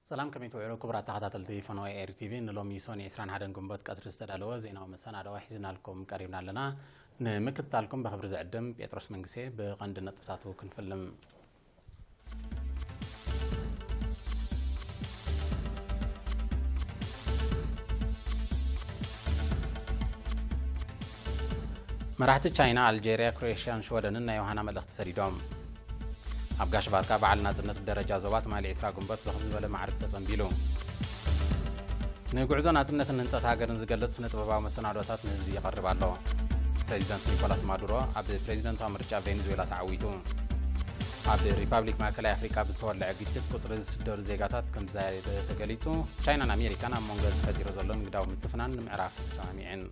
ሰላም፣ ከመይ ትውዕሉ ክቡራት ተኸታተልቲ ፈነወ ኤሪ ቲቪ? ንሎሚ ሶኒ ዕስራን ሓደን ግንቦት ቀትሪ ዝተዳለወ ዜናዊ መሰናድኦ ሒዝናልኩም ቀሪብና ኣለና። ንምክትታልኩም ብኽብሪ ዝዕድም ጴጥሮስ መንግሴ። ብቐንዲ ነጥብታቱ ክንፍልም። መራሕቲ ቻይና፣ ኣልጄርያ፣ ክሮኤሽያን ሽወደንን ናይ ዮሃና መልእኽቲ ሰዲዶም። ኣብ ጋሽ ባርካ በዓል ናጽነት ብደረጃ ዞባ ትማሊ ዕስራ ግንቦት ብኽብ ዝበለ ማዕርግ ተጸንቢሉ። ንጉዕዞ ናጽነትን ህንጸት ሃገርን ዝገልጽ ስነ ጥበባዊ መሰናዶታት ንህዝቢ ይቐርብ ኣሎ። ፕሬዚደንት ኒኮላስ ማዱሮ ኣብ ፕሬዚደንታዊ ምርጫ ቬኔዙዌላ ተዓዊቱ። ኣብ ሪፓብሊክ ማእከላይ ኣፍሪቃ ብዝተወለዐ ግጭት ቁጽሪ ዝስደዱ ዜጋታት ከም ዝዛየደ ተገሊጹ። ቻይናን ኣሜሪካን ኣብ መንጎ ተፈጢሩ ዘሎ ንግዳዊ ምትፍናን ንምዕራፍ ተሰማሚዐን።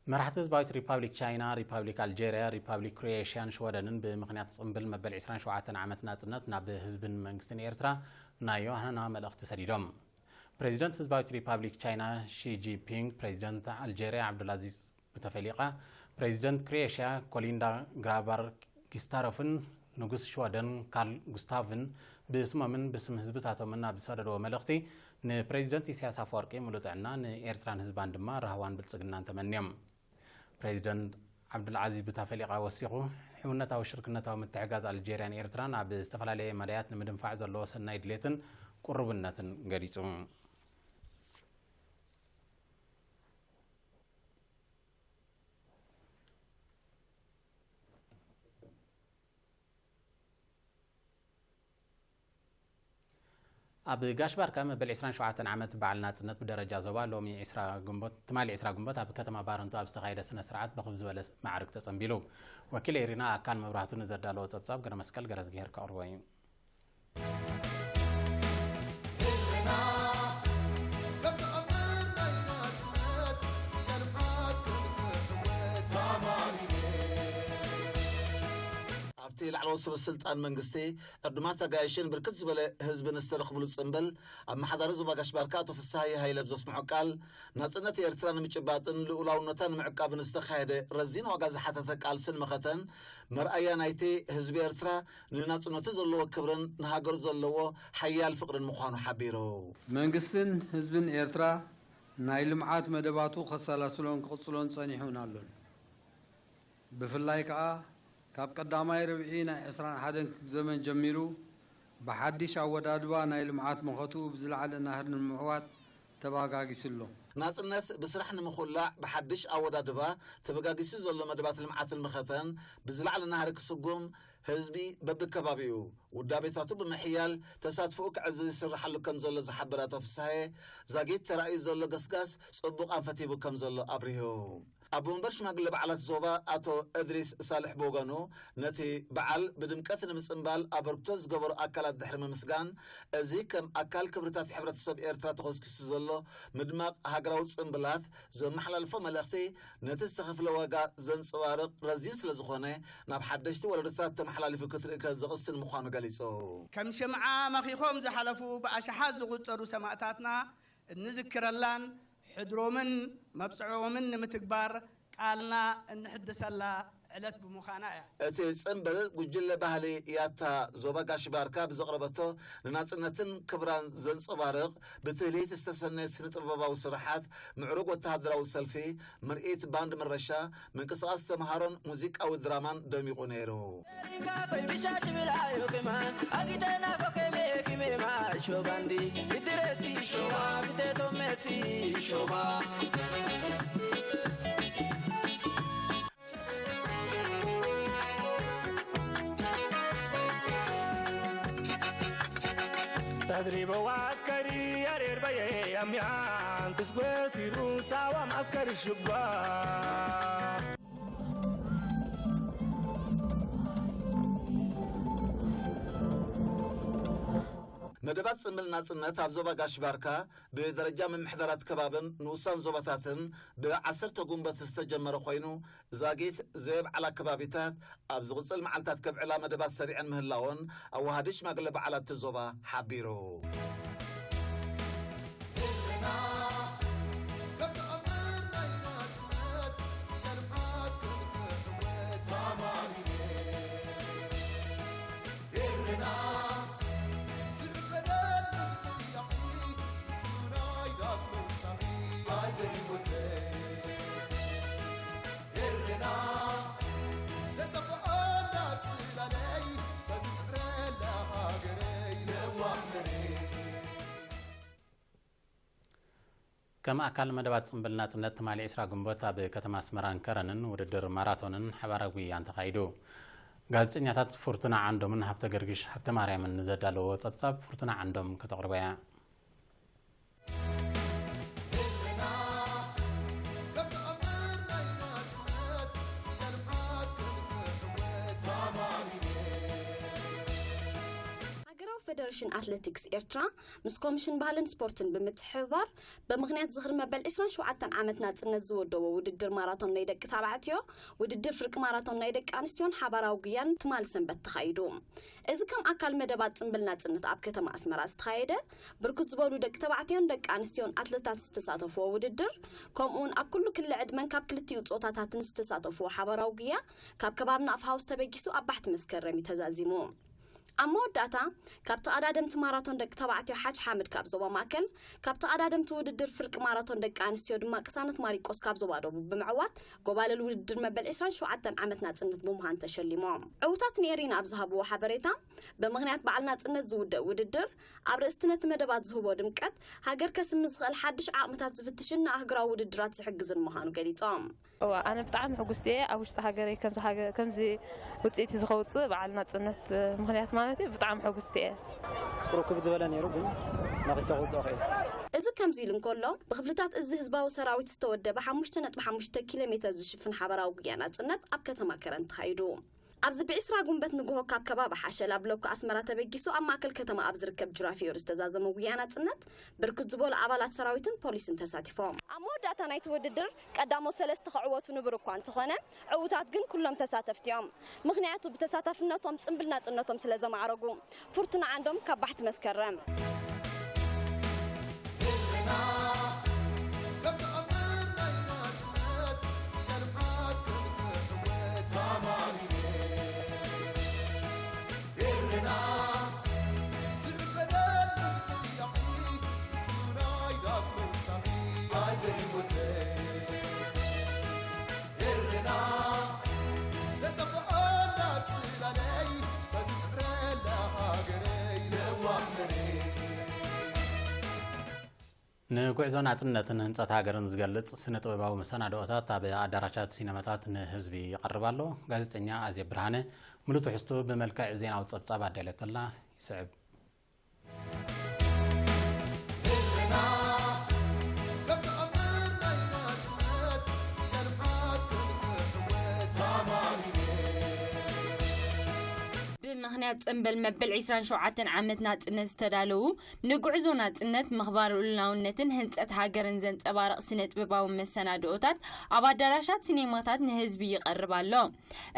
መራሕቲ ህዝባዊት ሪፓብሊክ ቻይና፣ ሪፓብሊክ ኣልጄርያ፣ ሪፓብሊክ ክሮኤሽያን ሽወደንን ብምኽንያት ጽምብል መበል ዕስራን ሸውዓተን ዓመት ናጽነት ናብ ህዝብን መንግስትን ኤርትራ ናይ ዮሃና መልእኽቲ ሰዲዶም። ፕሬዚደንት ህዝባዊት ሪፓብሊክ ቻይና ሺ ጂንፒንግ፣ ፕሬዚደንት ኣልጄርያ ዓብዱልኣዚዝ ቡተፈሊቃ፣ ፕሬዚደንት ክሮኤሽያ ኮሊንዳ ግራባር ኪስታሮፍን ንጉስ ሽወደን ካርል ጉስታቭን ብስሞምን ብስም ህዝብታቶምን ኣብ ዝሰደድዎ መልእኽቲ፣ ንፕሬዚደንት ኢሳያስ ኣፈወርቂ ሙሉእ ጥዕና፣ ንኤርትራን ህዝባን ድማ ራህዋን ብልጽግናን ተመንዮም። ፕሬዚደንት ዓብዱልዓዚዝ ቡታፈሊቃ ወሲኹ፣ ሕውነታዊ ሽርክነታዊ ምትሕጋዝ ኣልጄርያን ኤርትራን ኣብ ዝተፈላለየ መዳያት ንምድንፋዕ ዘለዎ ሰናይ ድሌትን ቅሩብነትን ገሊጹ። ኣብ ጋሽ ባርካ መበል ዕስራን ሸውዓተን ዓመት በዓል ናጽነት ብደረጃ ዞባ ሎሚ ዕስራ ግንቦት፣ ትማሊ ዕስራ ግንቦት ኣብ ከተማ ባረንቱ ኣብ ዝተኻየደ ስነ ስርዓት ብኽብ ዝበለ ማዕርግ ተጸንቢሉ። ወኪል ኤሪና ኣካል መብራህቱ ንዘዳለዎ ጸብጻብ ገረ መስቀል ገረዝግሄር ከቕርቦ እዩ። ኣብቲ ላዕለዎት ሰበ ስልጣን መንግስቲ፣ ዕዱማት ኣጋይሽን ብርክት ዝበለ ህዝብን ዝተረኽብሉ ጽምብል፣ ኣመሓዳሪ ዞባ ጋሽ ባርካ ኣቶ ፍስሃየ ሃይለ ብዘስምዖ ቃል፣ ናጽነት ኤርትራ ንምጭባጥን ልኡላውነታ ንምዕቃብን ዝተኻየደ ረዚን ዋጋ ዝሓተተ ቃልስን መኸተን መርኣያ ናይቲ ህዝቢ ኤርትራ ንናጽነቱ ዘለዎ ክብርን ንሃገሩ ዘለዎ ሓያል ፍቕርን ምዃኑ ሓቢሩ። መንግስትን ህዝብን ኤርትራ ናይ ልምዓት መደባቱ ከሰላስሎን ክቕጽሎን ጸኒሑን ኣሎን። ብፍላይ ከኣ ካብ ቀዳማይ ርብዒ ናይ ዕስራን ሓደን ክፍለ ዘመን ጀሚሩ ብሓድሽ ኣወዳድባ ናይ ልምዓት መኸትኡ ብዝለዓለ ናህሪ ንምዕዋት ተባጋጊሱ ኣሎ። ናጽነት ብስራሕ ንምኹላዕ ብሓድሽ ኣወዳድባ ተበጋጊሱ ዘሎ መደባት ልምዓትን መኸተን ብዝለዓለ ናህሪ ክስጉም ህዝቢ በብከባቢኡ ውዳቤታቱ ብምሕያል ተሳትፎኡ ክዕዝዝ ይስርሓሉ ከም ዘሎ ዝሓበረ ኣቶ ፍስሃየ፣ ዛጊት ተራእዩ ዘሎ ገስጋስ ጽቡቕ ኣንፈት ሂቡ ከም ዘሎ ኣብሪሁ። ኣቦ መንበር ሽማግለ በዓላት ዞባ ኣቶ እድሪስ ሳልሕ ብወገኑ፣ ነቲ በዓል ብድምቀት ንምጽንባል ኣበርክቶ ዝገበሩ ኣካላት ድሕሪ ምምስጋን፣ እዚ ከም ኣካል ክብርታት ሕብረተሰብ ኤርትራ ተኾስኪሱ ዘሎ ምድማቕ ሃገራዊ ጽምብላት ዘመሓላልፎ መልእኽቲ፣ ነቲ ዝተኸፍለ ዋጋ ዘንጸባርቕ ረዚን ስለ ዝኾነ፣ ናብ ሓደሽቲ ወለዶታት ተመሓላሊፉ ክትርኢ ከ ዘቕስን ምዃኑ ገሊጹ። ከም ሽምዓ መኺኾም ዝሓለፉ ብኣሽሓት ዝቑጸሩ ሰማእታትና እንዝክረላን ሕድሮምን መብጽዖምን ንምትግባር ቃልና እንሕድሰላ ዕለት ብምዃና እያ። እቲ ጽምብል ጉጅለ ባህሊ ያታ ዞባ ጋሽ ባርካ ብዘቕረበቶ ንናጽነትን ክብራን ዘንጸባርቕ ብትህሊት ዝተሰነየ ስነ ጥበባዊ ስርሓት፣ ምዕሩግ ወተሃደራዊ ሰልፊ፣ ምርኢት ባንድ ምረሻ፣ ምንቅስቓስ ተምሃሮን ሙዚቃዊ ድራማን ደሚቑ ነይሩ። ተድሪበዋ ኣስከሪ ያሬድ በየ ኣምያን ትስበሲሩ ሳዋ ማስከሪ ሽባ። መደባት ጽምብል ናጽነት ኣብ ዞባ ጋሽ ባርካ ብደረጃ ምምሕዳራት ከባብን ንኡሳን ዞባታትን ብዓሰርተ ጉንበት ዝተጀመረ ኮይኑ፣ ዛጊት ዘየብዓላ ከባቢታት ኣብ ዝቕጽል መዓልታት ከብዕላ መደባት ሰሪዐን ምህላወን ኣዋሃዲ ሽማግለ በዓላት እቲ ዞባ ሓቢሩ። ከም ኣካል መደባት ጽምብል ናጽነት ትማሊ ዕስራ ግንቦት ኣብ ከተማ ኣስመራን ከረንን ውድድር ማራቶንን ሓባራዊ ጉያን ተኻይዱ። ጋዜጠኛታት ፍርቱና ዓንዶምን ሃብተ ገርግሽ ሃብተ ማርያምን ንዘዳለዎ ጸብጻብ ፍርቱና ዓንዶም ከተቕርቦ እያ። ሃገራዊ ፌደሬሽን ኣትሌቲክስ ኤርትራ ምስ ኮሚሽን ባህልን ስፖርትን ብምትሕብባር ብምኽንያት ዝኽሪ መበል ዕስራን ሸውዓተን ዓመት ናጽነት ዝወደቦ ውድድር ማራቶን ናይ ደቂ ተባዕትዮ፣ ውድድር ፍርቂ ማራቶን ናይ ደቂ ኣንስትዮን ሓባራዊ ጉያን ትማሊ ሰንበት ተኻይዱ። እዚ ከም ኣካል መደባት ጽምብል ናጽነት ኣብ ከተማ ኣስመራ ዝተኻየደ ብርክት ዝበሉ ደቂ ተባዕትዮን ደቂ ኣንስትዮን ኣትለታት ዝተሳተፍዎ ውድድር፣ ከምኡውን ኣብ ኩሉ ክሊ ዕድመን ካብ ክልቲኡ ጾታታትን ዝተሳተፍዎ ሓባራዊ ጉያ ካብ ከባቢ ናቕፋ ሃውስ ተበጊሱ ኣብ ባሕቲ መስከረም እዩ ተዛዚሙ። ኣብ መወዳእታ ካብ ተቐዳደምቲ ማራቶን ደቂ ተባዕትዮ ሓጅ ሓምድ ካብ ዞባ ማእከል፣ ካብ ተቐዳደምቲ ውድድር ፍርቂ ማራቶን ደቂ ኣንስትዮ ድማ ቅሳነት ማሪቆስ ካብ ዞባ ደቡብ ብምዕዋት ጎባልል ውድድር መበል ዕስራን ሸውዓተን ዓመት ናጽነት ብምዃን ተሸሊሞም። ዕውታት ንኤሪና ኣብ ዝሃብዎ ሓበሬታ፣ ብምኽንያት በዓል ናጽነት ዝውደእ ውድድር ኣብ ርእስቲ ነቲ መደባት ዝህቦ ድምቀት፣ ሃገር ከስሚ ዝኽእል ሓድሽ ዓቕምታት ዝፍትሽን ንኣህጉራዊ ውድድራት ዝሕግዝን ምዃኑ ገሊጾም። እዋ ኣነ ብጣዕሚ ሕጉስቲ እየ ኣብ ውሽጢ ሃገረይ ከምዚ ውፅኢት እዚ ከውፅእ በዓል ናፅነት ምኽንያት ማለት እዩ ብጣዕሚ ሕጉስቲ እየ። ርክብ ዝበለ ነይሩ ግን ነኺሰ ክውድኦ ክእል። እዚ ከምዚ ኢሉ እንከሎ፣ ብክፍልታት እዚ ህዝባዊ ሰራዊት ዝተወደበ ሓሙሽተ ነጥቢ ሓሙሽተ ኪሎ ሜተር ዝሽፍን ሓበራዊ ጉያ ናፅነት ኣብ ከተማ ከረን ተኻይዱ። ኣብዚ ብዒስራ ጉንበት ንግሆ ካብ ከባቢ ሓሸል ኣብ ሎኮ ኣስመራ ተበጊሱ ኣብ ማእከል ከተማ ኣብ ዝርከብ ጅራፊዮሪ ዝተዛዘመ ጉያ ናጽነት ብርክት ዝበሉ ኣባላት ሰራዊትን ፖሊስን ተሳቲፎም። ኣብ መወዳእታ ናይቲ ውድድር ቀዳሞት ሰለስተ ክዕወቱ ንቡር እኳ እንተኾነ፣ ዕዉታት ግን ኩሎም ተሳተፍቲ እዮም። ምኽንያቱ ብተሳታፍነቶም ጽምብል ናጽነቶም ስለ ዘማዕረጉ። ፍርቱና ዓንዶም ካብ ባሕቲ መስከረም። ንጉዕዞ ናጽነትን ህንጸት ሃገርን ዝገልጽ ስነ-ጥበባዊ መሰናድኦታት ኣብ ኣዳራሻት ሲነማታት ንህዝቢ ይቐርብ ኣሎ። ጋዜጠኛ ኣዜብ ብርሃነ ምሉእ ትሕዝትኡ ብመልክዕ ዜናዊ ጸብጻብ ኣዳልያቶ ኣላ። ይስዕብ። ብምኽንያት ጽምብል መበል ዕስራን ሸውዓተን ዓመት ናጽነት ዝተዳለዉ ንጉዕዞ ናጽነት፣ ምኽባር ልኡላውነትን ህንጸት ሃገርን ዘንጸባርቕ ስነ-ጥበባዊ መሰናድኦታት ኣብ ኣዳራሻት ሲኔማታት ንህዝቢ ይቐርብ ኣሎ።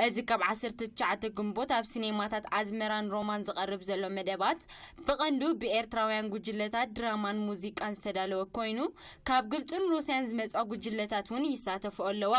እዚ ካብ ዓሰርተ ትሽዓተ ግንቦት ኣብ ሲኔማታት ኣዝመራን ሮማን ዝቐርብ ዘሎ መደባት፣ ብቐንዱ ብኤርትራውያን ጉጅለታት ድራማን ሙዚቃን ዝተዳለወ ኮይኑ፣ ካብ ግብጽን ሩስያን ዝመጻ ጉጅለታት እውን ይሳተፍኦ ኣለዋ።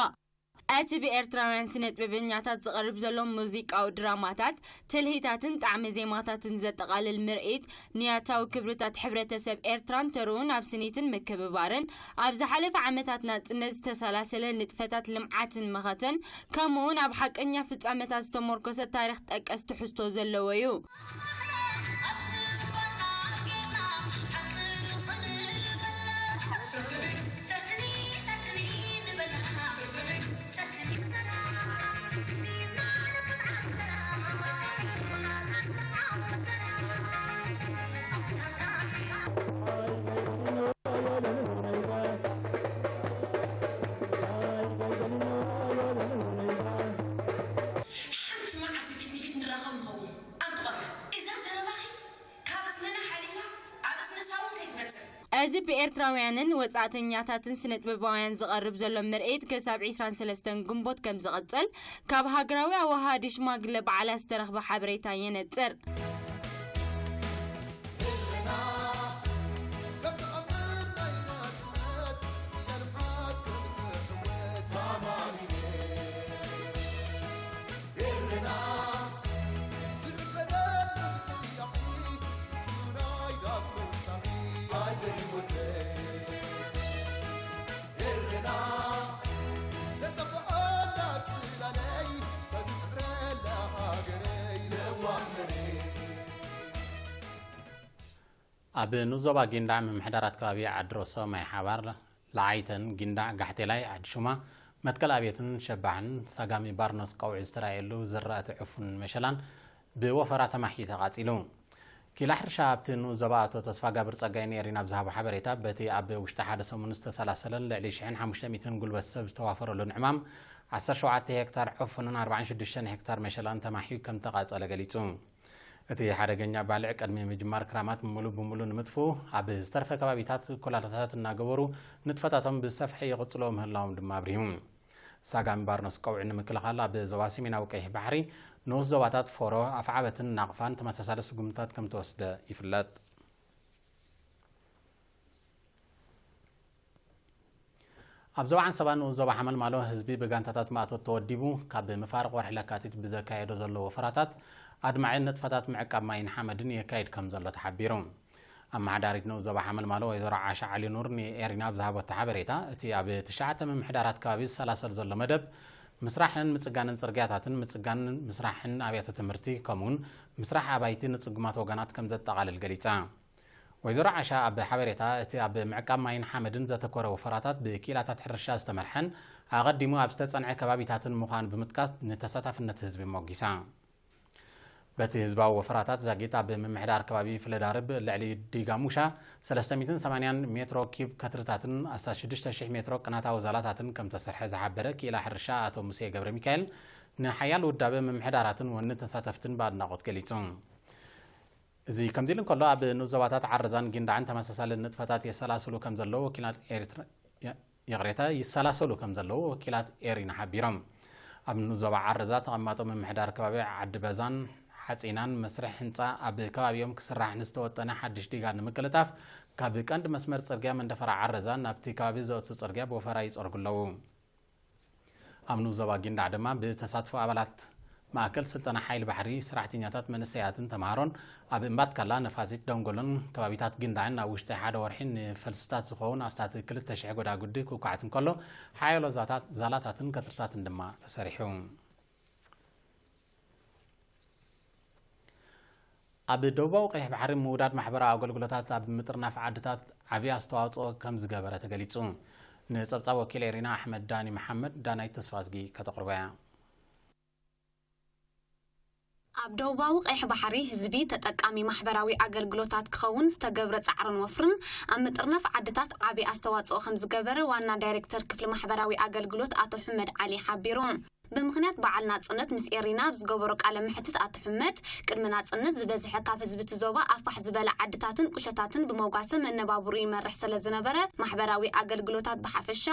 እቲ ብኤርትራውያን ስነ-ጥበበኛታት ዝቐርብ ዘሎ ሙዚቃዊ ድራማታት፣ ትልሂታትን ጣዕመ ዜማታትን ዘጠቓልል ምርኢት፣ ንያታዊ ክብርታት ሕብረተሰብ ኤርትራን ተርኡ ናብ ስኒትን ምክብባርን፣ ኣብ ዝሓለፈ ዓመታት ናጽነት ዝተሰላሰለ ንጥፈታት ልምዓትን መኸተን፣ ከምኡውን ኣብ ሓቀኛ ፍጻመታት ዝተሞርኮሰ ታሪኽ ጠቀስ ትሕዝቶ ዘለዎ እዩ። ሓንቲ መዓልቲ ፊት ንፊት ንራኸብ ንኸውን። ኣንቲ ቆልዓ፣ እዛ ዘረባኺ ካብ እዝንና ሓሊፋ ኣብ እዝኒ ሳሮን ከይትበጽሕ። እዚ ብኤርትራውያንን ወጻእተኛታትን ስነ-ጥበባውያን ዝቐርብ ዘሎ ምርኢት ክሳብ ዕስራን ሰለስተን ግንቦት ከም ዝቕጽል ካብ ሃገራዊ ኣወሃሃዲ ሽማግለ በዓላት ዝተረኽበ ሓበሬታ የነጽር። ኣብ ንዞባ ጊንዳዕ ምምሕዳራት ከባቢ ዓዲ ሮሶ ማይ ሓባር ለዓይተን፣ ጊንዳዕ፣ ጋሕቴላይ፣ ዓዲ ሹማ፣ መትከል ኣብየትን ሸባሕን ሳጋሚ ባርኖስ ቀውዒ ዝተራእየሉ ዝራእቲ ዕፉን መሸላን ብወፈራ ተማሕዩ ተቓጺሉ። ኪላ ሕርሻ ኣብቲ ንኡስ ዞባ ኣቶ ተስፋጋብር ጸጋይ ንኤሪና ኣብ ዝሃቦ ሓበሬታ፣ በቲ ኣብ ውሽጢ ሓደ ሰሙን ዝተሰላሰለን ልዕሊ ሽሕን ሓሙሽተ ሚእትን ጉልበት ሰብ ዝተዋፈረሉን ዕማም፣ ዓሰርተ ሸውዓተ ሄክታር ዕፉንን ኣርባዓን ሽዱሽተን ሄክታር መሸላን ተማሕዩ ከም ተቓጸለ ገሊጹ። እቲ ሓደገኛ ባልዕ ቅድሚ ምጅማር ክራማት ምሉእ ብምሉእ ንምጥፍኡ፣ ኣብ ዝተረፈ ከባቢታት ኮላታታት እናገበሩ ንጥፈታቶም ብሰፍሐ ይቕጽሎ ምህላዎም ድማ ኣብሪሁ። ሳጋሚ ባርኖስ ቀውዒ ንምክልኻል ኣብ ዞባ ሰሜናዊ ቀይሕ ባሕሪ ንኡስ ዞባታት ፎሮ፣ ኣፍዓበትን ናቕፋን ተመሳሳሊ ስጉምትታት ከም ተወስደ ይፍለጥ። ኣብ ዞባ ዓንሰባ ንኡስ ዞባ ሓመልማሎ ህዝቢ ብጋንታታት ማእቶት ተወዲቡ ካብ ምፋርቕ ወርሒ ለካቲት ብዘካየዶ ዘሎ ወፈራታት ኣድማዒ ንጥፈታት ምዕቃብ ማይን ሓመድን የካይድ ከም ዘሎ ተሓቢሩ። ኣመሓዳሪት ንኡስ ዞባ ሓመልማሎ ወይዘሮ ዓሻ ዓሊ ኑር ንኤሪና ኣብ ዝሃበቶ ሓበሬታ፣ እቲ ኣብ ትሽዓተ ምምሕዳራት ከባቢ ዝሰላሰል ዘሎ መደብ ምስራሕን ምጽጋንን ጽርግያታትን ምጽጋን ምስራሕን ኣብያተ ትምህርቲ ከምኡውን ምስራሕ ኣባይቲ ንጽጉማት ወገናት ከም ዘጠቓልል ገሊጻ። ወይዘሮ ዓሻ ኣብ ሓበሬታ፣ እቲ ኣብ ምዕቃብ ማይን ሓመድን ዘተኮረ ወፈራታት ብክኢላታት ሕርሻ ዝተመርሐን ኣቐዲሙ ኣብ ዝተጸንዐ ከባቢታትን ምዃኑ ብምጥቃስ፣ ንተሳታፍነት ህዝቢ ሞጊሳ። በቲ ህዝባዊ ወፈራታት ዛጊት ኣብ ምምሕዳር ከባቢ ፍለዳርብ ልዕሊ ዲጋ ሙሻ ሰለስተ ሚእትን ሰማንያን ሜትሮ ኪብ ከትርታትን ኣስታት ሽዱሽተ ሽሕ ሜትሮ ቅናታዊ ዛላታትን ከም ተሰርሐ ዝሓበረ ክኢላ ሕርሻ ኣቶ ሙሴ ገብረ ሚካኤል፣ ንሓያል ውዳበ ምምሕዳራትን ወኒ ተሳተፍትን ብኣድናቖት ገሊጹ። እዚ ከምዚ ኢሉ እንከሎ፣ ኣብ ንኡስ ዞባታት ዓረዛን ጊንዳዕን ተመሳሳሊ ንጥፈታት የሰላስሉ ከም ዘለዉ ወኪላት ኤርትራ፣ የ-፣ ይቕሬታ፣ ይሰላሰሉ ከም ዘለዉ ወኪላት ኤሪና ሓቢሮም። ኣብ ንኡስ ዞባ ዓረዛ ተቐማጦ ምምሕዳር ከባቢ ዓዲ በዛን ሓጺናን መስርሕ ህንጻ ኣብ ከባቢኦም ክስራሕ ንዝተወጠነ ሓድሽ ዲጋ ንምቅልጣፍ፣ ካብ ቀንዲ መስመር ጽርግያ መንደፈራ ዓረዛ ናብቲ ከባቢ ዘእቱ ጽርግያ ብወፈራ ይጸርጉ ኣለዉ። ኣብ ንኡስ ዞባ ጊንዳዕ ድማ ብተሳትፎ ኣባላት ማእከል ስልጠና ሓይሊ ባሕሪ፣ ሰራሕተኛታት፣ መንእሰያትን ተምሃሮን ኣብ እምባትካላ፣ ነፋሲት፣ ደንጎሎን ከባቢታት ጊንዳዕን ኣብ ውሽጢ ሓደ ወርሒ ንፈልስታት ዝኸውን ኣስታት ክልተ ሽሕ ጎዳጉዲ ክውቃዕት እንከሎ፣ ሓያሎ ዛታት-፣ ዛላታትን ከትርታትን ድማ ተሰሪሑ። ኣብ ደቡባዊ ቀይሕ ባሕሪ ምውዳድ ማሕበራዊ ኣገልግሎታት ኣብ ምጥርናፍ ዓድታት ዓብዪ ኣስተዋፅኦ ከም ዝገበረ ተገሊጹ። ንጸብጻብ ወኪል ኤሪና ኣሕመድ ዳኒ መሓመድ ዳናይት ተስፋዝጊ ከተቕርቦ እያ። ኣብ ደቡባዊ ቀይሕ ባሕሪ ህዝቢ ተጠቃሚ ማሕበራዊ ኣገልግሎታት ክኸውን ዝተገብረ ጻዕርን ወፍርን ኣብ ምጥርናፍ ዓድታት ዓቢ ኣስተዋጽኦ ከም ዝገበረ ዋና ዳይሬክተር ክፍሊ ማሕበራዊ ኣገልግሎት ኣቶ ሕመድ ዓሊ ሓቢሩ። ብምኽንያት በዓል ናጽነት ምስ ኤሪና ኣብ ዝገበሮ ቃለ መሕትት ኣቶ ሕመድ፣ ቅድሚ ናጽነት ዝበዝሐ ካብ ህዝቢ እቲ ዞባ ኣፋሕ ዝበለ ዓድታትን ቁሸታትን ብመጓሰ መነባብሩ ይመርሕ ስለ ዝነበረ፣ ማሕበራዊ ኣገልግሎታት ብሓፈሻ፣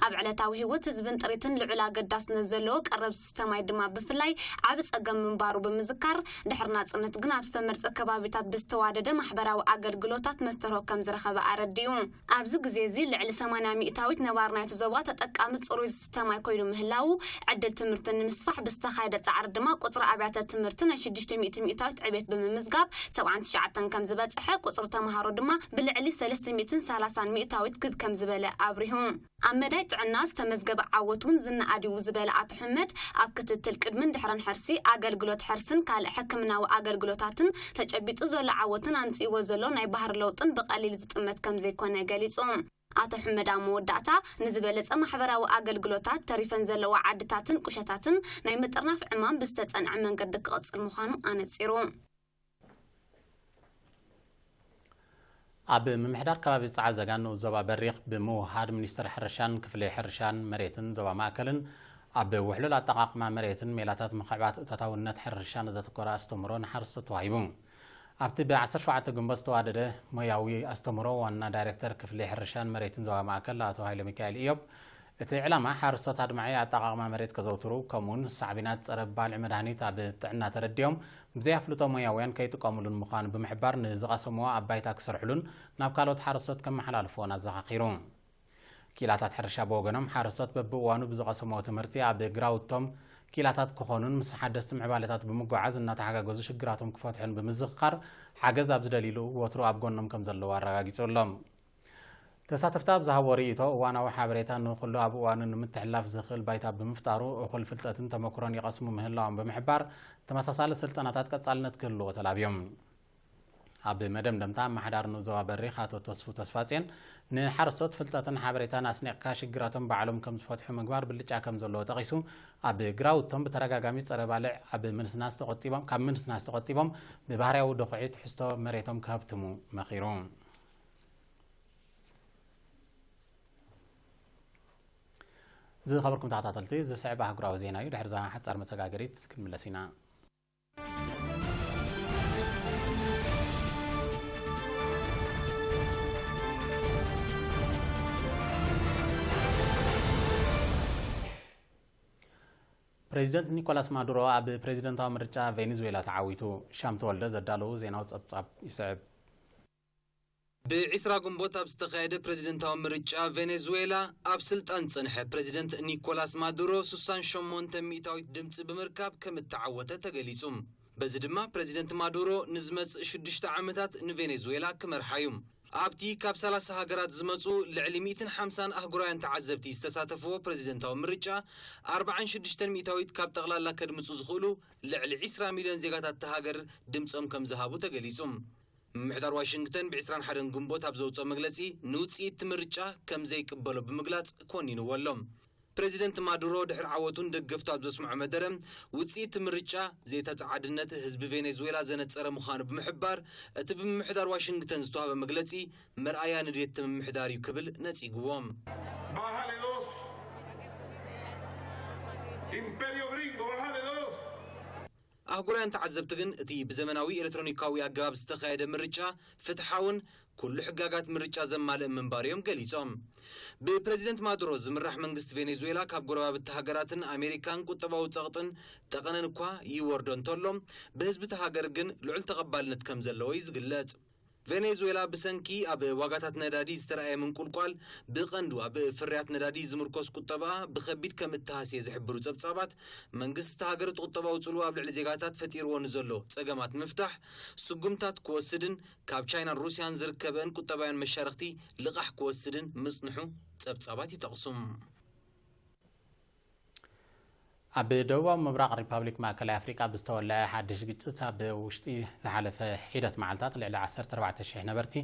ኣብ ዕለታዊ ህይወት ህዝብን ጥሪትን ልዑል ኣገዳስነት ዘለዎ ቀረብ ዝስተ ማይ ድማ ብፍላይ ዓቢ ጸገም ምንባሩ ብምዝካር፣ ድሕሪ ናጽነት ግን ኣብ ዝተመርጸ ከባቢታት ብዝተዋደደ ማሕበራዊ ኣገልግሎታት መስተርሆ ከም ዝረኸበ ኣረዲኡ። ኣብዚ ግዜ እዚ ልዕሊ ሰማንያ ሚእታዊት ነባሪ ናይቲ ዞባ ተጠቃሚ ጽሩይ ዝስተ ማይ ኮይኑ ምህላዉ፣ ዕድል ትምህርቲ ንምስፋሕ ብዝተኻየደ ጻዕሪ ድማ ቁጽሪ ኣብያተ ትምህርቲ ናይ ሽዱሽተ ሚእቲ ሚእታዊት ዕቤት ብምምዝጋብ ሰብዓን ትሽዓተን ከም ዝበጽሐ፣ ቁጽሪ ተምሃሮ ድማ ብልዕሊ ሰለስተ ሚእትን ሰላሳን ሚእታዊት ክብ ከም ዝበለ ኣብሪሁ። ኣብ መዳይ ጥዕና ዝተመዝገበ ዓወት እውን ዝነኣድ እዩ ዝበለ ኣቶ ሕመድ፣ ኣብ ክትትል ቅድምን ድሕርን ሕርሲ፣ ኣገልግሎት ሕርስን ካልእ ሕክምናዊ ኣገልግሎታትን ተጨቢጡ ዘሎ ዓወትን ኣምጺእዎ ዘሎ ናይ ባህሪ ለውጥን ብቐሊል ዝጥመት ከም ዘይኮነ ገሊጹ። ኣቶ ሕመድ ኣብ መወዳእታ፣ ንዝበለጸ ማሕበራዊ ኣገልግሎታት ተሪፈን ዘለዋ ዓድታትን ቁሸታትን ናይ ምጥርናፍ ዕማም ብዝተጸንዐ መንገዲ ክቕጽል ምዃኑ ኣነጺሩ። ኣብ ምምሕዳር ከባቢ ጸዓዘጋ ንኡስ ዞባ በሪኽ ብምውሃድ ሚኒስቴር ሕርሻን ክፍሊ ሕርሻን መሬትን ዞባ ማእከልን ኣብ ውሕሉል ኣጠቓቕማ መሬትን ሜላታት ምኽዕባት እታታውነት ሕርሻን ዘተኮረ ኣስተምህሮ ንሓረስቶት ተዋሂቡ። ኣብቲ ብ ዓሰርተ ሸውዓተ ግንቦት ዝተዋደደ ሞያዊ ኣስተምህሮ ዋና ዳይሬክተር ክፍሊ ሕርሻን መሬትን ዞባ ማእከል ኣቶ ሃይለ ሚካኤል ኢዮብ፣ እቲ ዕላማ ሓረስቶት ኣድማዒ ኣጠቓቕማ መሬት ከዘውትሩ፣ ከምኡውን ሳዕቤናት ጸረ ባልዕ መድሃኒት ኣብ ጥዕና ተረዲኦም፣ ብዘይ ኣፍልጦ ሞያውያን ከይጥቀሙሉን ምዃኑ ብምሕባር፣ ንዝቐሰምዎ ኣብ ባይታ ክሰርሑሉን ናብ ካልኦት ሓረስቶት ከመሓላልፍዎን ኣዘኻኺሩ። ክኢላታት ሕርሻ ብወገኖም፣ ሓረስቶት በብእዋኑ ብዝቐሰምዎ ትምህርቲ ኣብ ግራውቶም ክኢላታት ክኾኑን ምስ ሓደስቲ ምዕባለታት ብምጉዓዝ እናተሓጋገዙ ሽግራቶም ክፈትሑን ብምዝኽኻር፣ ሓገዝ ኣብ ዝደልይሉ ወትሩ ኣብ ጎኖም ከም ዘለዉ ኣረጋጊጹ ኣሎ። ተሳተፍቲ ኣብ ዝሃብዎ ርእይቶ፣ እዋናዊ ሓበሬታ ንኹሉ ኣብ እዋኑ ንምትሕልላፍ ዝኽእል ባይታ ብምፍጣሩ፣ እኹል ፍልጠትን ተመክሮን ይቐስሙ ምህላዎም ብምሕባር፣ ተመሳሳሊ ስልጠናታት ቀጻልነት ክህልዎ ተላብዮም። ኣብ መደምደምታ፣ ኣመሓዳሪ ዞባ በሪኽ ኣቶ ተስፉ ተስፋጽዮን፣ ንሓረስቶት ፍልጠትን ሓበሬታን ኣስኒቕካ ሽግራቶም ባዕሎም ከም ዝፈትሑ ምግባር ብልጫ ከም ዘለዎ ጠቒሱ፣ ኣብ ግራውቶም ብተደጋጋሚ ጸረ ባልዕ ኣብ ምንስናስ ተቖጢቦም፣ ካብ ምንስናስ ተቖጢቦም ብባህርያዊ ድኹዒ ትሕዝቶ መሬቶም ከህብትሙ መኺሩ። ዝኸበርኩም ተኸታተልቲ፣ ዝስዕብ ኣህጉራዊ ዜና እዩ። ድሕሪ እዛ ሓጻር መሰጋገሪት ክንምለስ ኢና። ፕሬዚደንት ኒኮላስ ማዱሮ ኣብ ፕሬዚደንታዊ ምርጫ ቬኔዙዌላ ተዓዊቱ። ሻም ተወልደ ዘዳለዉ ዜናዊ ጸብጻብ ይስዕብ። ብ20 ግንቦት ኣብ ዝተኻየደ ፕሬዚደንታዊ ምርጫ ቬኔዙዌላ፣ ኣብ ስልጣን ዝጸንሐ ፕሬዚደንት ኒኮላስ ማዱሮ 68 ሚእታዊት ድምጺ ብምርካብ ከም እተዓወተ ተገሊጹ። በዚ ድማ ፕሬዚደንት ማዱሮ ንዝመጽእ ሽዱሽተ ዓመታት ንቬኔዙዌላ ክመርሓ እዩ። ኣብቲ ካብ 30 ሃገራት ዝመጹ ልዕሊ 150 ኣህጉራውያን ተዓዘብቲ ዝተሳተፍዎ ፕሬዚደንታዊ ምርጫ፣ 46 ሚእታዊት ካብ ጠቕላላ ከድምጹ ዝኽእሉ ልዕሊ 20 ሚልዮን ዜጋታት እታ ሃገር ድምጾም ከም ዝሃቡ ተገሊጹ። ምምሕዳር ዋሽንግተን ብ21 ግንቦት ኣብ ዘውጽኦ መግለጺ፣ ንውጽኢት እቲ ምርጫ ከም ዘይቅበሎ ብምግላጽ ኮኒንዎ ኣሎ። ፕሬዚደንት ማዱሮ ድሕሪ ዓወቱን ደገፍቱ ኣብ ዘስምዖ መደረ፣ ውጽኢት እቲ ምርጫ ዘይተጻዓድነት ህዝቢ ቬኔዙዌላ ዘነጸረ ምዃኑ ብምሕባር፣ እቲ ብምምሕዳር ዋሽንግተን ዝተዋህበ መግለጺ መርኣያ ንድሌት እቲ ምምሕዳር እዩ ክብል ነጺግዎ። Bájale dos. Imperio gringo, bájale dos. ኣህጉራውያን ተዓዘብቲ ግን፣ እቲ ብዘመናዊ ኤሌክትሮኒካዊ ኣገባብ ዝተኻየደ ምርጫ ፍትሓውን ኩሉ ሕጋጋት ምርጫ ዘማልእ ምንባሩ እዮም ገሊጾም። ብፕሬዚደንት ማዱሮ ዝምራሕ መንግስቲ ቬኔዙዌላ፣ ካብ ጎረባብቲ ሃገራትን ኣሜሪካን ቁጠባዊ ጸቕጥን ጠቐነን እኳ ይወርዶ እንተሎ፣ ብህዝቢ እቲ ሃገር ግን ልዑል ተቐባልነት ከም ዘለዎ እዩ ዝግለጽ። ቬኔዙዌላ ብሰንኪ ኣብ ዋጋታት ነዳዲ ዝተራእየ ምንቁልቋል፣ ብቐንዱ ኣብ ፍርያት ነዳዲ ዝምርኮስ ቁጠባ ብኸቢድ ከም እተሃስየ ዝሕብሩ ጸብጻባት፣ መንግስቲ እቲ ሃገር እቲ ቁጠባዊ ጽልዋ ኣብ ልዕሊ ዜጋታት ፈጢርዎ ንዘሎ ጸገማት ንምፍታሕ ስጉምታት ክወስድን ካብ ቻይናን ሩስያን ዝርከበን ቁጠባውያን መሻርኽቲ ልቓሕ ክወስድን ምጽንሑ ጸብጻባት ይጠቕሱ። ኣብ ደቡባዊ ምብራቕ ሪፓብሊክ ማእከላይ ኣፍሪቃ ብዝተወልዐ ሓድሽ ግጭት፣ ኣብ ውሽጢ ዝሓለፈ ሒደት መዓልታት ልዕሊ 14,000 ነበርቲ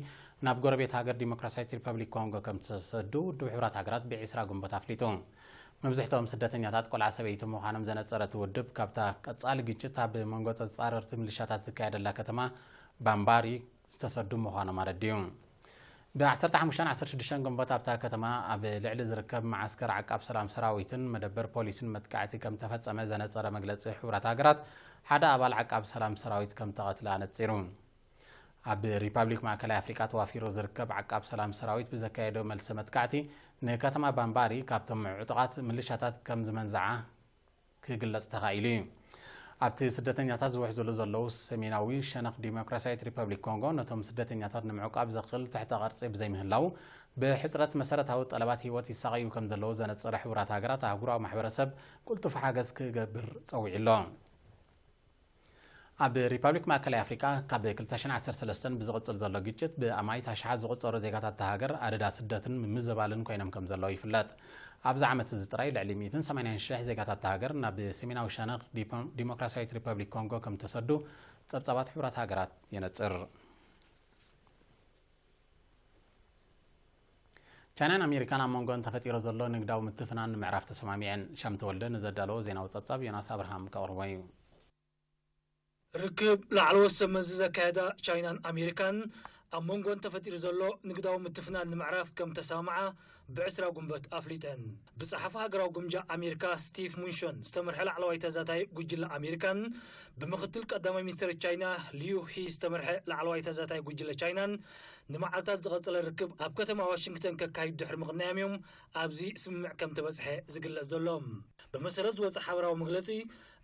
ናብ ጎረቤት ሃገር ዲሞክራሲያዊት ሪፓብሊክ ኮንጎ ከም ዝተሰዱ ውድብ ሕቡራት ሃገራት ብ20 ግንቦት ኣፍሊጡ። መብዝሕትኦም ስደተኛታት ቆልዓ ሰበይቲ ምዃኖም ዘነጸረ እቲ ውድብ፣ ካብታ ቀጻሊ ግጭት ኣብ መንጎ ተጻረርቲ ሚሊሻታት ዝካየደላ ከተማ ባምባሪ ዝተሰዱ ምዃኖም ኣረዲኡ። ብ15ን 16 ግንቦት ኣብታ ከተማ ኣብ ልዕሊ ዝርከብ መዓስከር ዓቃብ ሰላም ሰራዊትን መደበር ፖሊስን መጥቃዕቲ ከም ተፈጸመ ዘነጸረ መግለጺ ሕቡራት ሃገራት፣ ሓደ ኣባል ዓቃብ ሰላም ሰራዊት ከም ተቐትለ ኣነጺሩ። ኣብ ሪፓብሊክ ማእከላይ ኣፍሪቃ ተዋፊሩ ዝርከብ ዓቃብ ሰላም ሰራዊት ብዘካየዶ መልሲ መጥቃዕቲ፣ ንከተማ ባምባሪ ካብቶም ዕጡቓት ምልሻታት ከም ዝመንዝዓ ክግለጽ ተኻኢሉ እዩ። ኣብቲ ስደተኛታት ዝውሕዝሉ ዘለዉ ሰሜናዊ ሸነኽ ዲሞክራሲያዊት ሪፐብሊክ ኮንጎ፣ ነቶም ስደተኛታት ንምዕቋብ ዘኽእል ትሕተ ቅርጺ ብዘይምህላዉ፣ ብሕጽረት መሰረታዊ ጠለባት ህይወት ይሳቐዩ ከም ዘለዉ ዘነጸረ ሕቡራት ሃገራት፣ ኣህጉራዊ ማሕበረሰብ ቅልጡፍ ሓገዝ ክገብር ጸዊዑ ኣሎ። ኣብ ሪፐብሊክ ማእከላይ ኣፍሪቃ፣ ካብ 2013 ብዝቕጽል ዘሎ ግጭት፣ ብኣማኢት ኣሽሓት ዝቑጸሩ ዜጋታት እታ ሃገር ኣደዳ ስደትን ምምዝባልን ኮይኖም ከም ዘለዉ ይፍለጥ። ኣብዚ ዓመት እዚ ጥራይ፣ ልዕሊ 180,000 ዜጋታት እታ ሃገር ናብ ሰሜናዊ ሸነኽ ዲፖ-፣ ዲሞክራሲያዊት ሪፐብሊክ ኮንጎ ከም ተሰዱ ጸብጻባት ሕቡራት ሃገራት የነጽር። ቻይናን ኣሜሪካን ኣብ መንጎን ተፈጢሩ ዘሎ ንግዳዊ ምትፍናን ንምዕራፍ ተሰማሚዐን። ሻም ተወልደ ንዘዳለዎ ዜናዊ ጸብጻብ ዮናስ ኣብርሃም ከቕርቦ እዩ። ርክብ ላዕለዎት ሰብ መዚ ዘካየዳ ቻይናን ኣሜሪካን፣ ኣብ መንጎን ተፈጢሩ ዘሎ ንግዳዊ ምትፍናን ንምዕራፍ ከም ተሰማምዓ ብ20 ጉንበት ኣፍሊጠን። ብጸሓፊ ሃገራዊ ግምጃ ኣሜሪካ ስቲቭ ሙንሾን ዝተመርሐ ላዕለዋይ ተዛታይ ጉጅለ ኣሜሪካን፣ ብምኽትል ቀዳማይ ሚኒስተር ቻይና ሊዩ ሂ ዝተመርሐ ላዕለዋይ ተዛታይ ጉጅለ ቻይናን ንመዓልታት ዝቐጸለ ርክብ ኣብ ከተማ ዋሽንግተን ከካይዱ ድሕሪ ምቕናዮም እዮም ኣብዚ ስምምዕ ከም ተበጽሐ ዝግለጽ ዘሎ። ብመሰረት ዝወጸ ሓበራዊ መግለጺ፣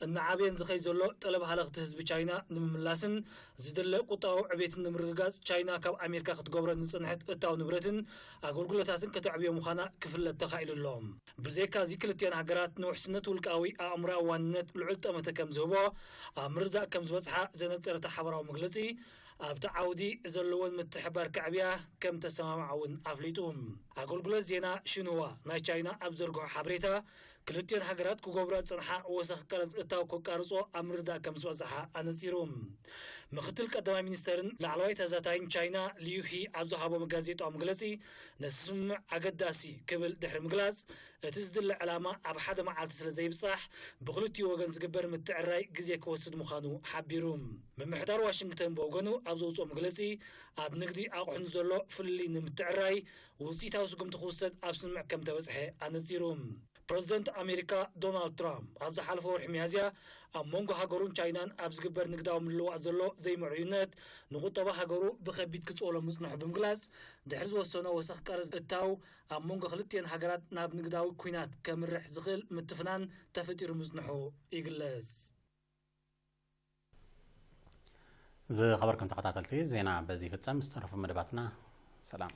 እናዓበየን ዝኸይ ዘሎ ጠለብ ሃለኽቲ ህዝቢ ቻይና ንምምላስን ዝድለ ቁጠባዊ ዕቤትን ንምርግጋጽ፣ ቻይና ካብ ኣሜሪካ ክትገብሮ ዝጸንሐት እታው ንብረትን ኣገልግሎታትን ከተዕብዮ ምዃና ክፍለጥ ተኻኢሉ ኣሎ። ብዘይካዚ፣ ክልቲኣን ሃገራት ንውሕስነት ውልቃዊ ኣእምሮኣዊ ዋንነት ልዑል ጠመተ ከም ዝህቦ ኣብ ምርዳእ ከም ዝበጽሓ ዘነጸረ እቲ ሓበራዊ መግለጺ፣ ኣብቲ ዓውዲ ዘለወን ምትሕብባር ከዕብያ ከም ተሰማምዓ እውን ኣፍሊጡ። ኣገልግሎት ዜና ሽንዋ ናይ ቻይና ኣብ ዘርግሖ ሓበሬታ፣ ክልቲኦን ሃገራት ክገብራ ዝጸንሓ ወሰኽ ቀረጽ እታው ከቃርጾ ኣብ ምርዳእ ከም ዝበጽሓ ኣነጺሩ። ምክትል ቀዳማይ ሚኒስተርን ላዕለዋይ ተዛታይን ቻይና ሊዩ ሂ ኣብ ዝሃቦ መጋዜጣዊ መግለጺ፣ ነቲ ስምምዕ ኣገዳሲ ክብል ድሕሪ ምግላጽ፣ እቲ ዝድለ ዕላማ ኣብ ሓደ መዓልቲ ስለ ዘይብጻሕ፣ ብክልቲኡ ወገን ዝግበር ምትዕርራይ ግዜ ክወስድ ምዃኑ ሓቢሩ። ምምሕዳር ዋሽንግተን ብወገኑ ኣብ ዘውጽኦ መግለጺ፣ ኣብ ንግዲ ኣቑሑ ንዘሎ ፍልልይ ንምትዕርራይ ውጽኢታዊ ስጉምቲ ክውሰድ ኣብ ስምምዕ ከም ተበጽሐ ኣነጺሩ። ፕረዚደንት ኣሜሪካ ዶናልድ ትራምፕ ኣብ ዝሓለፈ ወርሒ ሚያዝያ ኣብ መንጎ ሃገሩን ቻይናን ኣብ ዝግበር ንግዳዊ ምልውዋጥ ዘሎ ዘይምዕሩይነት ንቁጠባ ሃገሩ ብኸቢድ ክጽወሎ ምጽንሑ ብምግላጽ፣ ድሕሪ ዝወሰኖ ወሰኽ ቀረጽ እታው ኣብ መንጎ ክልቲኤን ሃገራት ናብ ንግዳዊ ኲናት ከምርሕ ዝኽእል ምትፍናን ተፈጢሩ ምጽንሑ ይግለጽ። ዝኸበርኩም ተኸታተልቲ፣ ዜና በዚ ይፍጸም። ዝተረፉ መደባትና ሰላም።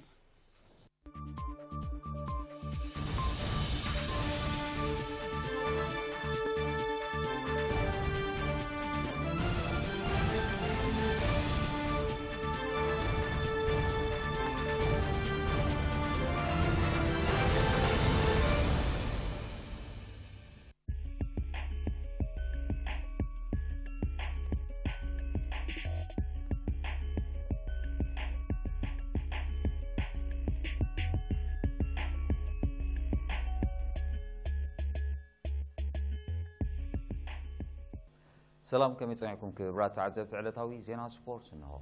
ሰላም፣ ከመይ ጸኒሕኩም ክቡራት ተዓዘብቲ? ዕለታዊ ዜና ስፖርት እንሆ።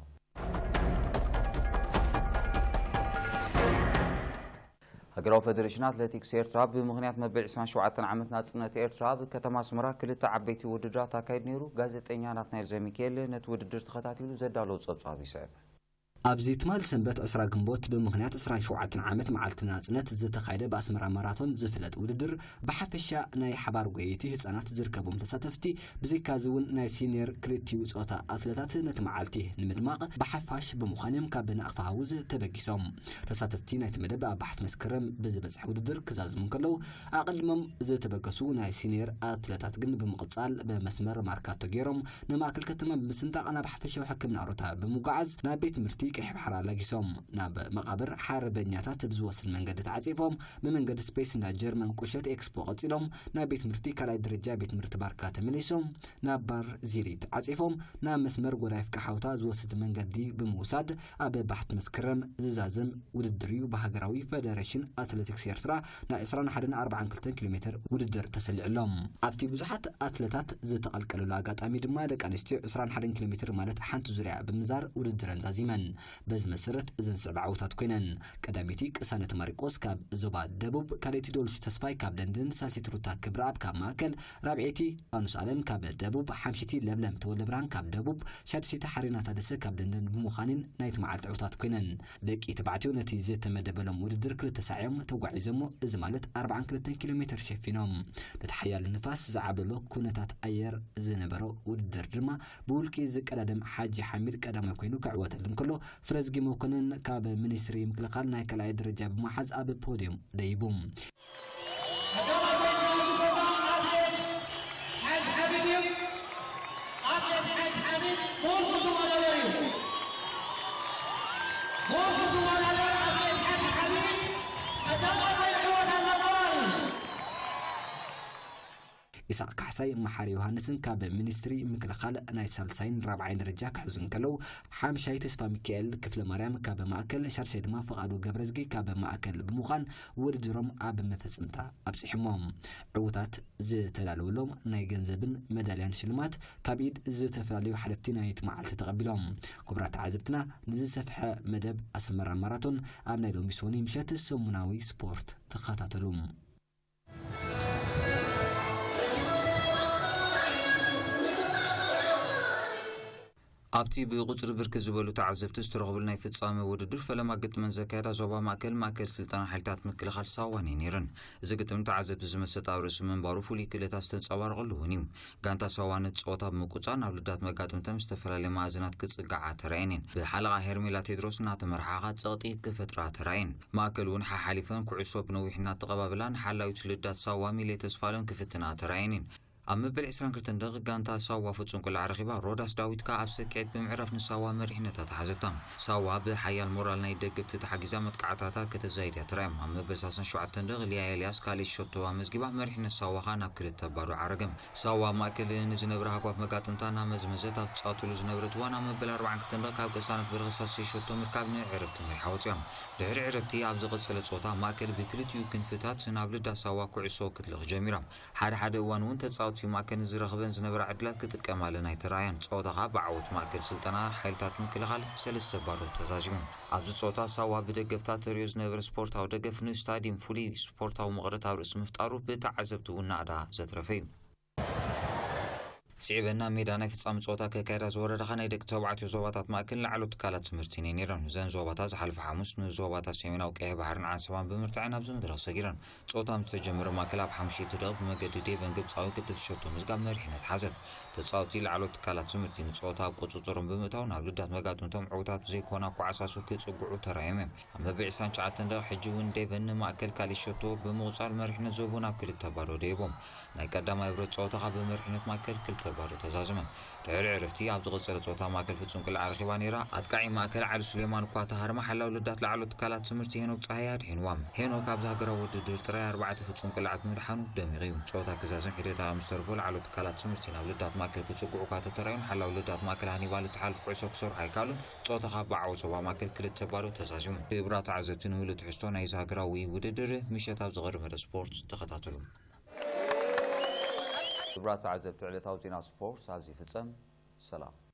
ሃገራዊ ፈደሬሽን ኣትሌቲክስ ኤርትራ ብምኽንያት መበል ዕስራን ሸውዓተን ዓመት ናጽነት ኤርትራ ኣብ ከተማ ኣስመራ ክልተ ዓበይቲ ውድድራት ኣካይድ ነይሩ። ጋዜጠኛ ናትናኤል ዘሚካኤል ነቲ ውድድር ተኸታቲሉ ዘዳለዎ ጸብጻብ ይስዕብ። ኣብዚ ትማሊ ሰንበት ዕስራ ግንቦት ብምኽንያት ዕስራን ሸውዓተን ዓመት መዓልቲ ናጽነት ዝተኻየደ ብኣስመራ ማራቶን ዝፍለጥ ውድድር ብሓፈሻ ናይ ሓባር ጎየይቲ ህጻናት ዝርከቦም ተሳተፍቲ ብዘይካዚ እውን ናይ ሲኒየር ክልቲኡ ጾታ ኣትለታት ነቲ መዓልቲ ንምድማቕ ብሓፋሽ ብምዃን እዮም ካብ ናቕፋ ሃውዝ ተበጊሶም። ተሳተፍቲ ናይቲ መደብ ኣብ ባሕቲ መስከረም ብዝበጽሐ ውድድር ክዛዝሙ እንከለዉ፣ ኣቐዲሞም ዝተበገሱ ናይ ሲኒየር ኣትለታት ግን ብምቕጻል ብመስመር ማርካቶ ገይሮም ንማእከል ከተማ ብምስንጣቕ ናብ ሓፈሻዊ ሕክምና ኣሮታ ብምጉዓዝ ናብ ቤት ትምህርቲ ቀይሕ ባሕሪ ኣላጊሶም። ናብ መቓብር ሓርበኛታት ብዝወስድ መንገዲ ተዓጺፎም ብመንገዲ ስፔስ እንዳ ጀርመን ቁሸት ኤክስፖ ቀጺሎም ናብ ቤት ትምህርቲ ካልኣይ ደረጃ ቤት ትምህርቲ ባርካ ተመሊሶም ናብ ባር ዚሪት ዓጺፎም ናብ መስመር ጎዳይፍ ቀሓውታ ዝወስድ መንገዲ ብምውሳድ ኣብ ባሕቲ መስከረም ዝዛዘም ውድድር እዩ ብሃገራዊ ፈደረሽን ኣትሌቲክስ ኤርትራ ናይ ዕስራን ሓደን ኣርባዓን ክልተን ኪሎ ሜትር ውድድር ተሰሊዑሎም። ኣብቲ ብዙሓት ኣትለታት ዝተቐልቀለሉ ኣጋጣሚ ድማ ደቂ ኣንስትዮ ዕስራን ሓደን ኪሎ ሜትር ማለት ሓንቲ ዙርያ ብምዛር ውድድረን ዛዚመን። በዚ መሰረት እዘን ዝስዕባ ዕውታት ኮይነን። ቀዳመይቲ ቅሳነት ማሪቆስ ካብ ዞባ ደቡብ፣ ካልኣይቲ ዶልሽ ተስፋይ ካብ ደንደን፣ ሳልሰይቲ ሩታ ክብረኣብ ካብ ማእከል፣ ራብዐይቲ ኣኑስ ኣለም ካብ ደቡብ፣ ሓምሸይቲ ለምለም ተወልደብርሃን ካብ ደቡብ፣ ሻድሸይቲ ሓሪና ታደሰ ካብ ደንደን ብምዃንን ናይቲ መዓልቲ ዕውታት ኮይነን። ደቂ ተባዕትዮ ነቲ ዝተመደበሎም ውድድር ክልተ ሳዕ እዮም ተጓዒዞሞ፣ እዚ ማለት ኣርባዓን ክልተን ኪሎ ሜትር ሸፊኖም። ነቲ ሓያል ንፋስ ዝዓብለሎ ኩነታት ኣየር ዝነበሮ ውድድር ድማ ብውልቂ ዝቀዳደም ሓጂ ሓሚድ ቀዳማይ ኮይኑ ክዕወተሉ እንከሎ፣ ፍረዝጊ መኮንን ካብ ሚኒስትሪ ምክልኻል ናይ ካልኣይ ደረጃ ብምሓዝ ኣብ ፖድዮም ደይቡ። ቀዳማይ ኮይኑ ዝወሰደ ኣትሌት ሓጅ ሓሚድ እዩ። ኣትሌት ሓጅ ሓሚድ ብውልቁ ዝወዳደር እዩ። ብውልቁ ዝወዳደር ኣትሌት ሓጅ ሓሚድ ቀዳማይ ኮይኑ ዕወት ኣለዎ ማለት እዩ። ኢሳቕ ካሕሳይ መሓሪ ዮሃንስን ካብ ሚኒስትሪ ምክልኻል ናይ ሳልሳይን ራብዓይን ደረጃ ክሕዙ እንከለዉ፣ ሓምሻይ ተስፋ ሚካኤል ክፍለ ማርያም ካብ ማእከል፣ ሻድሻይ ድማ ፍቓዱ ገብረዝጊ ካብ ማእከል ብምዃን ውድድሮም ኣብ መፈጸምታ ኣብጺሖሞ። ዕዉታት ዝተዳለወሎም ናይ ገንዘብን መዳልያን ሽልማት ካብ ኢድ ዝተፈላለዩ ሓለፍቲ ናይቲ መዓልቲ ተቐቢሎም። ክቡራት ተዓዘብትና፣ ንዝሰፍሐ መደብ ኣስመራ ማራቶን ኣብ ናይ ሎሚ ሶኒ ምሸት ሰሙናዊ ስፖርት ተኸታተሉ። ኣብቲ ብቁጽሪ ብርክት ዝበሉ ተዓዘብቲ ዝተረኽቡሉ ናይ ፍጻመ ውድድር፣ ፈለማ ግጥመን ዘካየዳ ዞባ ማእከል፣ ማእከል ስልጠና ሓይልታት ምክልኻል ሳዋን እየን ነይረን። እዚ ግጥም ተዓዘብቲ ዝመሰጠ ኣብ ርእሲ ምንባሩ፣ ፍሉይ ክእለታት ዝተንጸባረቐሉ እውን እዩ። ጋንታ ሳዋ ነቲ ጸወታ ብምቁጻር ናብ ልዳት መጋጥምተን ብዝተፈላለየ መኣዝናት ክጽግዓ ተራእየን እየን። ብሓለቓ ሄርሜላ ቴድሮስ እናተመርሓኻ ጸቕጢ ክፈጥራ ተራእየን። ማእከል እውን ሓሓሊፈን ኩዕሶ ብነዊሕ እናተቐባበላ ንሓላዊት ልዳት ሳዋ ሚሌ ተስፋለም ክፍትና ተራእየን እየን። ኣብ መበል ዕስራን ክልተን ደቂቕ ጋንታ ሳዋ ፍጹም ቅላዕ ረኺባ፣ ሮዳስ ዳዊት ከኣ ኣብ ሰኪዐት ብምዕራፍ ንሳዋ መሪሕነታ ተሓዘታ። ሳዋ ብሓያል ሞራል ናይ ደገፍቲ ተሓጊዛ መጥቃዕታታ ከተዛይድ እያ ተራእያ። ኣብ መበል ሰላሳን ሸውዓተን ደቂቕ ሊያ ኤልያስ ካልእ ሸቶ ኣመዝጊባ፣ መሪሕነት ሳዋ ከኣ ናብ ክልተ ባዶ ዓረገ። ሳዋ ኣብ ማእከል ንዝነበረ ሃጓፍ መጋጥምታ እናመዝመዘት ኣብ ትጻወተሉ ዝነበረት እዋን፣ ኣብ መበል ኣርባዓን ክልተን ደቂቕ ካብ ቅሳነት በረኸ ሳልሰይ ሸቶ ምርካብ ንዕረፍቲ መሪሓ ወጺኣ። ድሕሪ ዕረፍቲ ኣብ ዝቐጸለ ጸወታ፣ ማእከል ብክልቲኡ ክንፍታት ናብ ልዳት ሳዋ ኩዕሶ ክትልእኽ ጀሚራ። ሓደ ሓደ እዋን እውን ተጻወትቲ ማእከል ንዝረኽበን ዝነበራ ዕድላት ክጥቀማለን ኣይተራእያን። ጸወታ ከኣ ብዓወት ማእከል ስልጠና ሓይልታት ምክልኻል ሰለስተ ባዶ ተዛዚሙ። ኣብዚ ጸወታ ሳዋ ብደገፍታ ተርእዮ ዝነበረ ስፖርታዊ ደገፍ ንስታዲየም ፍሉይ ስፖርታዊ መቐረት ኣብ ርእሲ ምፍጣሩ ብተዓዘብቲ እውን ናእዳ ዘትረፈ እዩ። ስዒበና ሜዳ ናይ ፍጻመ ጸወታ ከካየዳ ዝወረዳኻ ናይ ደቂ ተባዕትዮ ዞባታት ማእከል ላዕሎ ትካላት ትምህርቲ እየን ነይረን። እዘን ዞባታት ዝሓለፈ ሓሙስ ንዞባታት ሰሜናዊ ቀይሕ ባሕርን ዓንሰባን ብምርታዐን ኣብዚ መድረኽ ሰጊረን። ጸወታ ምስ ተጀመረ ማእከል ኣብ ሓሙሽይቲ ደቂቕ ብመገዲ ዴቨን ግብጻዊ ቅልጥፍቲ ሸቶ ምዝጋብ መሪሕነት ሓዘት። ተጻወትቲ ላዕሎ ትካላት ትምህርቲ ንጸወታ ኣብ ቁጽጽሮም ብምእታው ናብ ልዳት መጋጥምቶም ዕዉታት ዘይኮና ኳዕሳሱ ክጽግዑ ተራእዮም እዮም። ኣብ መበል ዕስራን ትሽዓተን ደቂቕ ሕጂ እውን ዴቨን ንማእከል ካልእ ሸቶ ብምቑጻር መሪሕነት ዞቦ ናብ ክልተ ባዶ ደይቦም። ናይ ቀዳማይ ብረት ጸወታ ካብ ብመሪሕነት ማእከል ክልተ ባዶ ተዛዝመ። ድሕሪ ዕረፍቲ ኣብ ዝቐጸለ ጸወታ ማእከል ፍጹም ቅልዓ ረኺባ ነይራ። ኣጥቃዒ ማእከል ዓሊ ሱሌማን እኳ ተሃርማ፣ ሓላው ልዳት ላዕሎ ትካላት ትምህርቲ ሄኖክ ጸሃየ ኣድሒንዋ። ሄኖክ ኣብዚ ሃገራዊ ውድድር ጥራይ ኣርባዕተ ፍጹም ቅልዓት ምድሓኑ ደሚቑ እዩ። ጸወታ ክዛዘም ሒደት ደቂቕ ምስ ተረፎ ላዕሎ ትካላት ትምህርቲ ናብ ልዳት ማእከል ክጽግዑ እኳ ተተራእዩን፣ ሓላው ልዳት ማእከል ሃኒባል እትሓልፍ ኩዕሶ ክሰርሑ ኣይከኣሉን። ጸወታ ካብ ብዓወት ዞባ ማእከል ክልተ ባዶ ተዛዚሙ። ክቡራት ተዓዘብቲ፣ ንሙሉእ ትሕዝቶ ናይዚ ሃገራዊ ውድድር ምሸት ኣብ ዝቐርብ መደብ ስፖርት ተኸታተሉ። ክቡራት ተዓዘብቲ፣ ዕለታዊ ዜና ስፖርት ኣብዚ ይፍጸም። ሰላም።